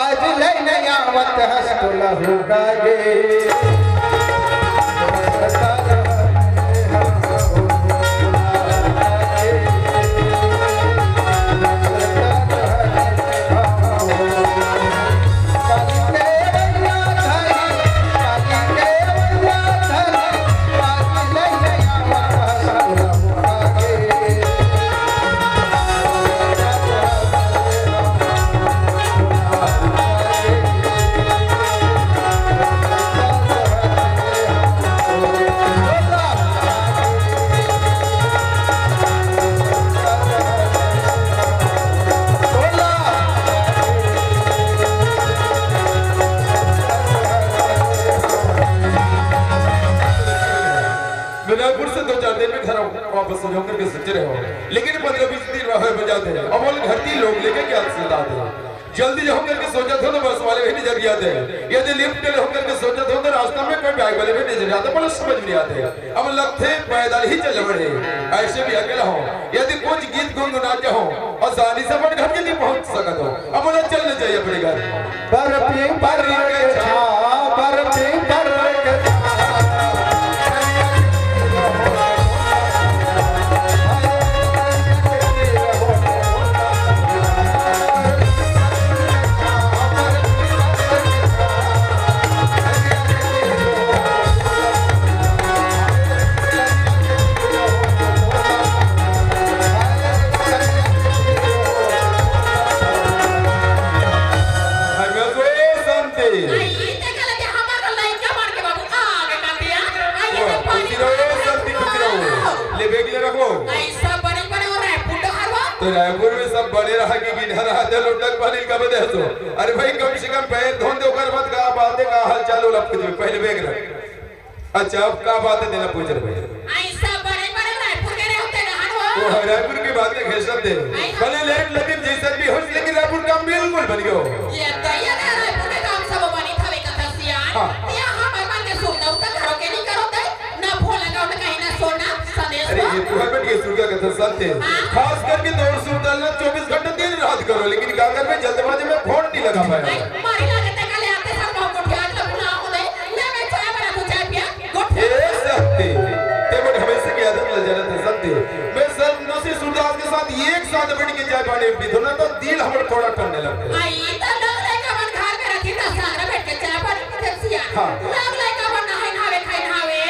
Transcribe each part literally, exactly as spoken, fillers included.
आज ले नया मत हंस तो लहू का गे। मैं रायपुर से दो चार दिन में घर वापस हो जाऊं करके सोचे रहे हो, लेकिन पंद्रह बीस दिन रहे बजाते हैं। अब वो घर की लोग लेके क्या सीधा थे, जल्दी जाऊं करके सोचा था तो बस वाले भी नजर आते हैं, यदि लिफ्ट ले होकर के सोचा था तो रास्ता में कोई बाइक वाले भी नजर आते, बड़ा समझ नहीं आते। अब लगते पैदल ही चल पड़े, ऐसे भी अकेला हो, यदि कुछ गीत गुनगुनाते हो, आसानी से अपन घर के लिए पहुंच सकते हो। अब बोला चलना चाहिए अपने घर। बर्फी पर के छा, बर्फी पर के छा। हमें तो शांति। आई, ते कहले कि हमार लइका मार के बाबू आगे काटिया। आई, ये वाह, तो खुशी रहो, शांति खुशी रहो। ले, बैग ले रखो। ऐसा बड़े बड़े हो रहा है, पुट्टो हरवा। तो रायपुर में सब बड़े रहा कि बिना रहा, दे लोटक पानी का बदे हंसो। अरे भाई, कम से कम पैर धोन दे, ओकर बाद का बात है, का हाल चाल होला, पूछ ले, पहले बैग रख। अच्छा, अब का बात है, देना पूछ रहे भाई। ऐसा बड़े बड़े रायपुर के रहे होते रहन हो। तो रायपुर की बात में खेसत थे। आई हाँ। भले लेट लगे, जैसा भी हो, लेकिन रायपुर काम बिल्कुल बन गयो। ये तो ये ना रायपुर के काम सब बनी था, वे कथा सियान। हाँ। ये हमार मन के सुनता हूँ, तो करो के नहीं करो ते? ना फोन लगाओ, ना कहीं ना सोना, संदेश अरे, हो। ये तो है, बन गए सुन का कथा सत्य। हाँ। खास करके दौड़ सुनता ना, चौबीस घंटे दिन रात करो, लेकिन क्या कर में जल्दबाजी में फोन नहीं लगा पाया। आई, मारी लागत है, कल आते साल बहुत कोठी आज तक ना हो दे। ले, मैं चाय बना दूँ, चाय पिया। ए शक्ति, ते बड़ हमेशा की आदत ल जरा थे शक्ति। मैं संतोषी सूरदास के साथ एक साथ बैठ के चाय पानी पीथो ना, तो दिल हमर थोड़ा ठंडे लगते। आई, तो लोग लइका मन घर में रखी, तो सारा बैठ के चाय पानी पीथे सिया। हाँ। लोग लइका मन नहाए नहावे, खाए नहावे,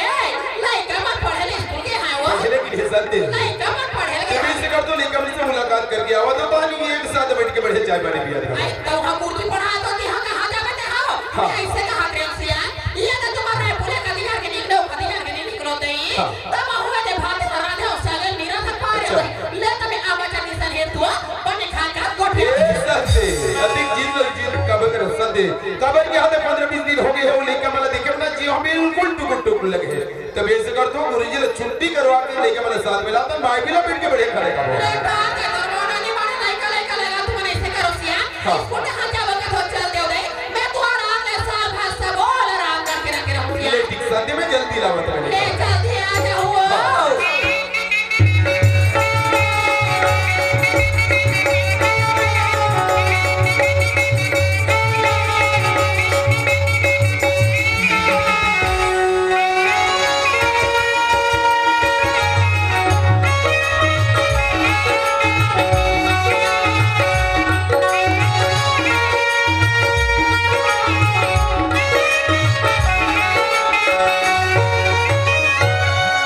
लइका मन पढ़े ले स्कूल के हाँ वो। पढ़े ले की शक्ति। लइका मन पढ़े ले। जब इसे कर तो लइका मन से मुलाकात करके आवा, तो पानी एक साथ बैठ के बैठे चाय पानी पिया था। आई, तो हम मूर्ति पढ़ा तो ती, हम कहाँ जावे ते हो? हाँ। ऐसे कहा प्रेम सिया। ये तो तुम्हारा है, बोले कभी घर के निकलो, कभी घर के नहीं निकलो ते। हाँ। तब हुआ दे भात बना दे, और सगल मीरा तक पार अच्छा। हो। ले तबे आवा जाने सन हेतु, बने खा का गोठिया। ए सत्य, अधिक जीत लो जीत का बकर सत्य। कबर के हाथे पंद्रह बीस दिन हो गए हो, लेकर मला देखे अपना जी हम बिल्कुल टुकुर टुकुर लगे हैं। तब ऐसे कर दो, गुरुजी ने छुट्टी करवा के लेके मला साथ मिला, तो माई भी ना बैठ के बड़े खड़े करो। ले बात है, तो रोना नहीं मारे, लइका, लइका लगा, तुमने ऐसे करो सिया। हाँ। स्कूल में हम क्या वक्त हो चल दे उदय, मैं तुम्हारा आगे साल भर सब और आराम करके रखे रहूँ सिया। ले ठीक शादी में जल्दी लावत रहे। ले जल्दी आ जाओ। हाँ।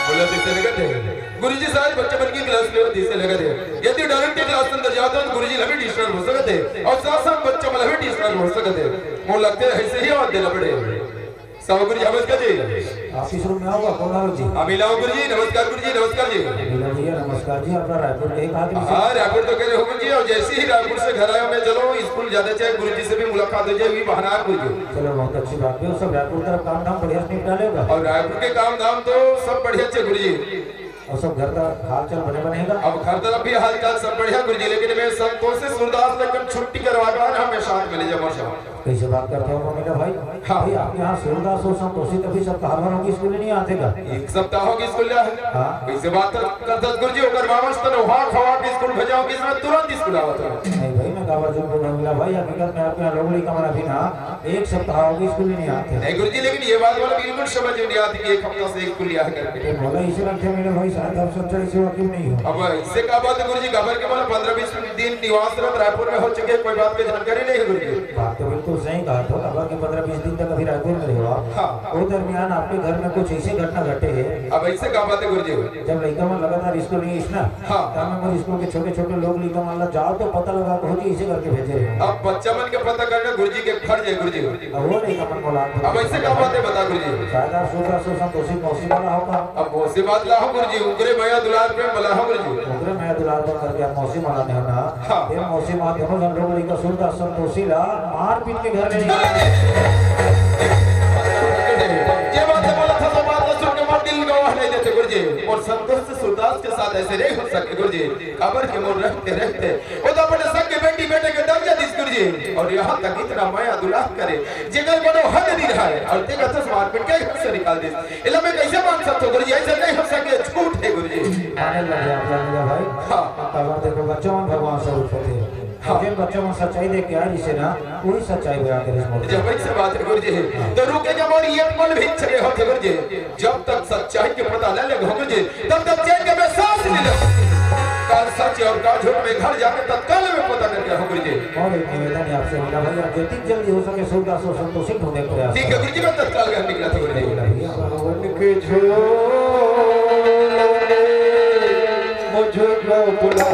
बोला जैसे लगत है। गुरुजी साहब, बच्चे मन की क्लास लेवत इसे लगत है। यदि डायरेक्ट क्लास अंदर जाता है तो गुरुजी ला भी डिस्टर्ब हो सकत है और साथ साथ बच्चा मन ला भी डिस्टर्ब हो सकत है। मोला लगते है ऐसे ही आवाज देना पड़े। साहब गुरुजी, नमस्कार जी। आप इस रूम में आओगा, कौन आओ जी? हाँ, मिलाओ गुरुजी, नमस्कार गुरुजी, नमस्कार जी। मिला भैया, नमस्कार जी। आपका रायपुर के कहाँ के? हाँ, रायपुर तो कह रहे हो गुरुजी, और जैसे ही रायपुर से घर आया मैं, चलो स्कूल जाते, चाहे गुरुजी से भी मुलाकात हो जाए, वही बहाना है गुरुजी। चलो, बहुत अच्छी बात है। सब रायपुर तरफ काम धाम बढ़िया से निपटा लेगा। और रायपुर के काम धाम तो सब बढ़िया से गुरुजी। और सब घर का हाल चाल बने बने का? अब घर तरफ भी हाल चाल सब बढ़िया गुरुजी, लेकिन मैं संतोषी सूरदास तक छुट्टी करवा के हमें साथ में ले जाऊँ। कैसे बात करते हो मम्मी का भाई? हाँ। भाई, आपके यहाँ सूरदास और संतोषी तभी सब कहावन होगी, स्कूल ही नहीं आते का? एक सप्ताह होगी स्कूल जा है। हाँ। कैसे बात करता गुरुजी, ओकर मामा से तो नहा खवा के स्कूल भेजाओ, कि इसमें तुरंत स्कूल आवत है। नहीं भाई, काबर झूठ बोलना मिला भाई, हकीकत में आपके यहाँ लोग लइका मन अभी ना एक सप्ताह हो गए स्कूल ही नहीं आते। नहीं गुरुजी, लेकिन ये बात वाला बिल्कुल समझ में नहीं आती कि एक हफ्ता से स्कूल नहीं आया करके। ये बोला इसे रखे मेरे भाई, शायद आप सच्चाई से वाकिफ नहीं हो। अब इससे का बात है गुरुजी, काबर के बोला पंद्रह बीस दिन निवास रत रायपुर में हो चुके, कोई बात की जानकारी नहीं है गुरुजी। बात तो बिल्कुल सही कहा, तो काबर के पंद्रह बीस दिन तक अभी रायपुर में रहे हो आप। हाँ। वो दरमियान आपके घर में कुछ ऐसी घटना घटे है। अब ऐसे का बात है गुरुजी? जब लइका मन लगातार स्कूल नहीं इस ना, हाँ। तब मैं स्कूल के छोटे-छोटे लोग लइका मन ला जाओ तो पता लगा, कहूँ जी इसे करके भेजे रहे। अब बच्चा मन के पता करना गुरुजी के फर्ज है गुरुजी। अब वो लइका मन बोला, अब ऐसे का बात है बता गुरुजी? शायद आप सूरदास अउ संतोषी मौसी वाला होगा। अब मौसी बात ला हो गुरुजी, उनकरे मया दुलार प्रेम वाला हो गुरुजी। उनकरे मया दुलार पर करके आप मौसी वाला नहीं होना। हाँ। ये मौसी माँ दोनों झन लोग लइका सूरदास संतोषी ला मार पीट के घर ले निकाल ये बात बोला था, तो बात ला सुन के मोर दिल गवाह नहीं देते गुरुजी। और संतोष से सूरदास के साथ ऐसे नहीं हो सके गुरुजी। काबर के मोर रहते रहते वो तो अपने सगे बेटी बेटे के दर्जा दिस गुरुजी। और यहाँ तक इतना मया दुलार करे, जेकर कोनो हद नहीं रहा है। और तेरा तो मार पीट के घर से निकाल दिस। इला मैं कैसे मान सकता हूँ गुरुजी? ऐसे नहीं हो सके, झूठ है गुरुजी। माने लगे आप लोग मेरा भाई। हाँ। काबर देखो बच्चों में भगवान स्वरूप होते हैं। हाँ। जिन बच्चों में सच्चाई देख के आ रही से ना, वही सच्चाई बयां करे इस मौके। जब वही से बात है गुरुजी, तो रुके जब और ये पल भी चले होते गुरुजी। जब तक सच्चाई के पता न लगे हो गुरुजी, तब तक चैन के मैं सांस नहीं ले। काल सच और काल झूठ में घर जाके तत्काल में पता लग गया हो गुरुजी। और एक निवेदन है आपसे मेरा भाई, आप जितनी जल्दी हो सके सूरदास और संतोषी ढूंढने का प्रयास ठीक है करें। गुरुजी, मैं तत्काल घर निकला था गुरुजी। भगवान के झोले मुझको बुला।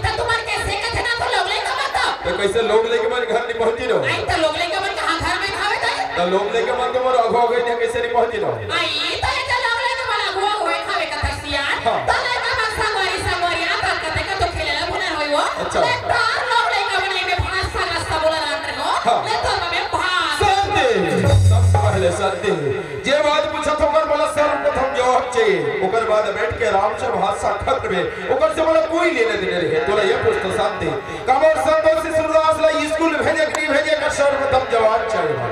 तो तुम्हारे कैसे कथे ना तो लोग लेके मत आओ। तो कैसे लोग लेके मन घर नहीं पहुंची रहो? आई तो लोग लेके मन कहाँ घर में खावे तो? तो लोग लेके मन तो मोर अगवा गई नहीं, कैसे नहीं पहुंची रहो? आई तो ये तो लोग लेके मन अगवा हुए खावे का था सियान। हाँ। तो लेके मन संगवारी संगवारी आता कते का तो खेले ला भुना होई वो। अच्छा। ले तार लोग लेके मन इनमें भात साग रस्ता बोला रात रहो। हाँ। ले तो मैं भात। सत्य। सबसे पहले सत्य। जे बात पूछा तो ओकर बोला सर्वप्रथम जवाब चाहिए। ओकर बाद बैठ के आराम से भाषा खत्म है। ओकर से बोला कोई लेने देने रहे। तोला ये पूछ तो शांति। कमर संतोष सूरदास ला स्कूल भेजे कि नहीं भेजे, एकर सर्वप्रथम जवाब चाहिए। हाँ,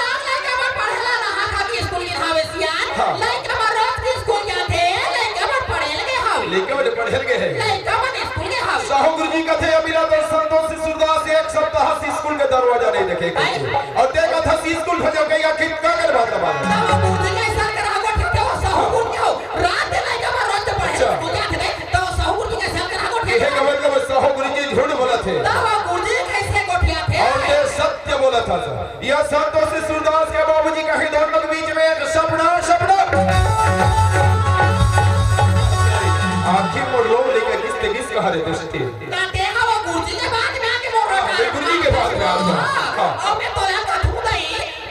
लाल लाल के अपन पढ़ेला रहा था कि स्कूल के हावे सियान। हाँ। लइका मन रोज के स्कूल जाथे, लइका मन पढ़े लगे हावे। लइका मन पढ़े लगे है। लइका मन स्कूल के हावे। साहू गुरुजी कथे अभी ला तो संतोष सूरदास एक सप्ताह से स्कूल के दरवाजा नहीं देखे। आई। और देखा था स्कूल भेजो गई आखिर का कर बात बात। तब वो गुरुजी के सर के रहा गोठिया थे, वो साहू गुरुजी हो। रात दिन लइका मन रोज के पढ़े अच्छा। स्कूल जाथे थे, तो साहू गुरुजी के सर के रहा गोठिया ये थे। कमर कमर साहू गुरुजी झूठ बोला थे। तब वो गुरुजी कैसे गोठिया थे? और ये सत्य बोला था सर। यह संतोष सूरदास के बाबूजी कहे दोनों के बीच में एक सपना, सपना। आखिर वो लोग लेकर किस ते किस कहा रे दृष्टि। ना देखा वो गुरुजी के बात में आके बोल रहा हाँ, था। ये गुरुजी के बात में आ रहा था। हाँ। हाँ। और मैं तोला का थू नहीं,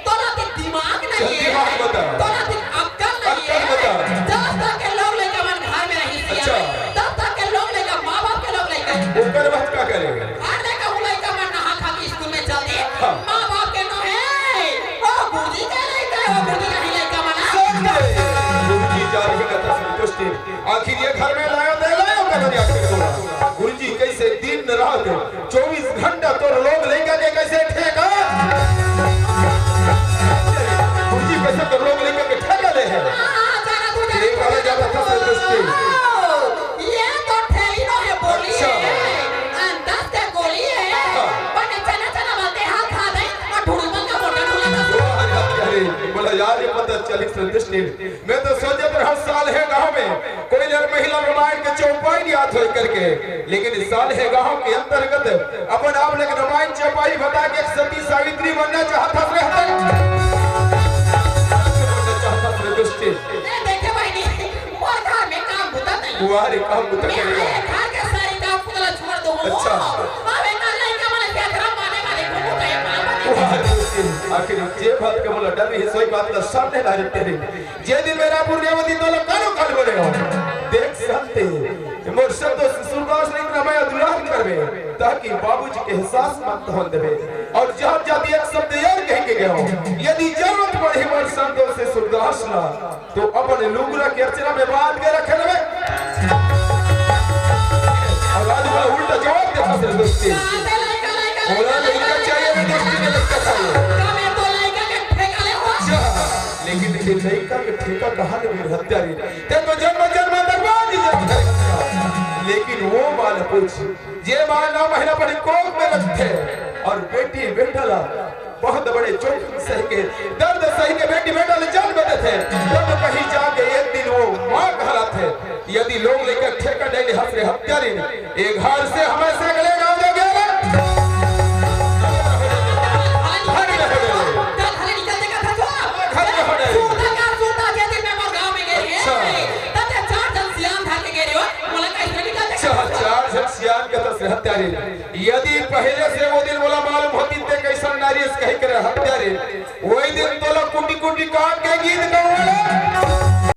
तोला के दिमाग नहीं चल, है। दिमाग बता। तोला के अक्कल नहीं अक्कल है। बता। जब तक के लोग लेके मन घर में रही सिया, अच्छा। तब तक के लोग लेके, माँ बाप के लोग लेके। ओकर बाद का करेगा? घर लेके हूँ लेके मन नहा खा के स्कूल में चल दे। हाँ। माँ बाप के नो है। ओ गुरुजी के लेके, ओ गुरुजी के नहीं लेके मन। सत्य। गुरुजी जा रही कथा संतुष्टि। आखिर ये घर में लायो, दे लायो, कथा नहीं आखिर बोला। गुरुजी कैसे दिन रात चौबीस घंटा तोर लोग लेकर के कैसे ठेका? गुरुजी कैसे तोर लोग लेकर के ठेका ले है? हाँ, हाँ, जाना तू, जाना ये तू, वाला जाना ज्यादा तू। था संतुष्टि। ये तो ठेली नो है, बोली अच्छा। है। अंदाज के गोली है। हाँ। पर चना, चना बोलते हाथ खा दे और ढूढ़ बन का मोटा ढूढ़ा का। अरे, बोला यार, ये पता चली संतुष्टि। मैं तो सोचे पर हर साल है गांव में कोई लड़ महिला रामायण के चौपाई नहीं हाथ होई करके, लेकिन इस साल है गांव के अंतर्गत अपन आप लोग रामायण चौपाई बता के एक सती सावित्री बनना चाहता रहता। बनना चाहता दुष्ट। ए, देखे बहिनी, मोर घर में काम बुता नहीं। तुम्हारे काम बुता मैं करेगा। आए घर के सारी काम को छोड़ दूँ। अच्छा। अब एक लड़का वाला क्या खराब माने वाले को बुता है, काम नहीं। तुम्हारे दुष्ट। आखिर जे बात के बोला डर रही, सोई बात का सामने ला रहे। जे दिन मेरा पुण्यवती तोला कानो काल बोले हो। देख संते, मोर संतोष सूरदास ने इतना मया दुलार करबे, ताकि बाबूजी के एहसास मत होन देबे। और जहाँ जब एक शब्द और कह के गयो, यदि जरूरत पड़े मोर संतोष से सूरदास ना, तो अपन लुगरा के अचरा में बांध के रखे लेबे। का ते लइका, लइका, ओला लइका चाहिए ना, दोस्ती के लइका चाहिए। का मैं तो लइका के ठेका ले हो? अच्छा, लेकिन ये लइका के ठेका कहाँ ले मेरे हत्यारे? ते तो जन्म जन्मांतर बांध दे। लेकिन वो बाल पूछ, जे माँ नौ महीना पहले कोख में रखथे और बेटी बेटा ला बहुत बड़े जोखिम सह के, दर्द सह के बेटी बेटा ले जन्म देथे, तब कहीं जाके एक दिन वो माँ कहलाथे। यदि लोग लइका ठेका नहीं ले हंस रहे हत्यारे, ए घर से हमेशा के ले जाओ दे गया रे। घर में हो गए। घर में हो गए। अच्छा। अच्छा, चार झन सियान के तो हत्यारे। यदि पहले से वो दिन मोला मालूम होती ते कैसन नारी से कही करे हत्यारे, वही दिन तोला कुटी कुटी काट के गीत गवाले।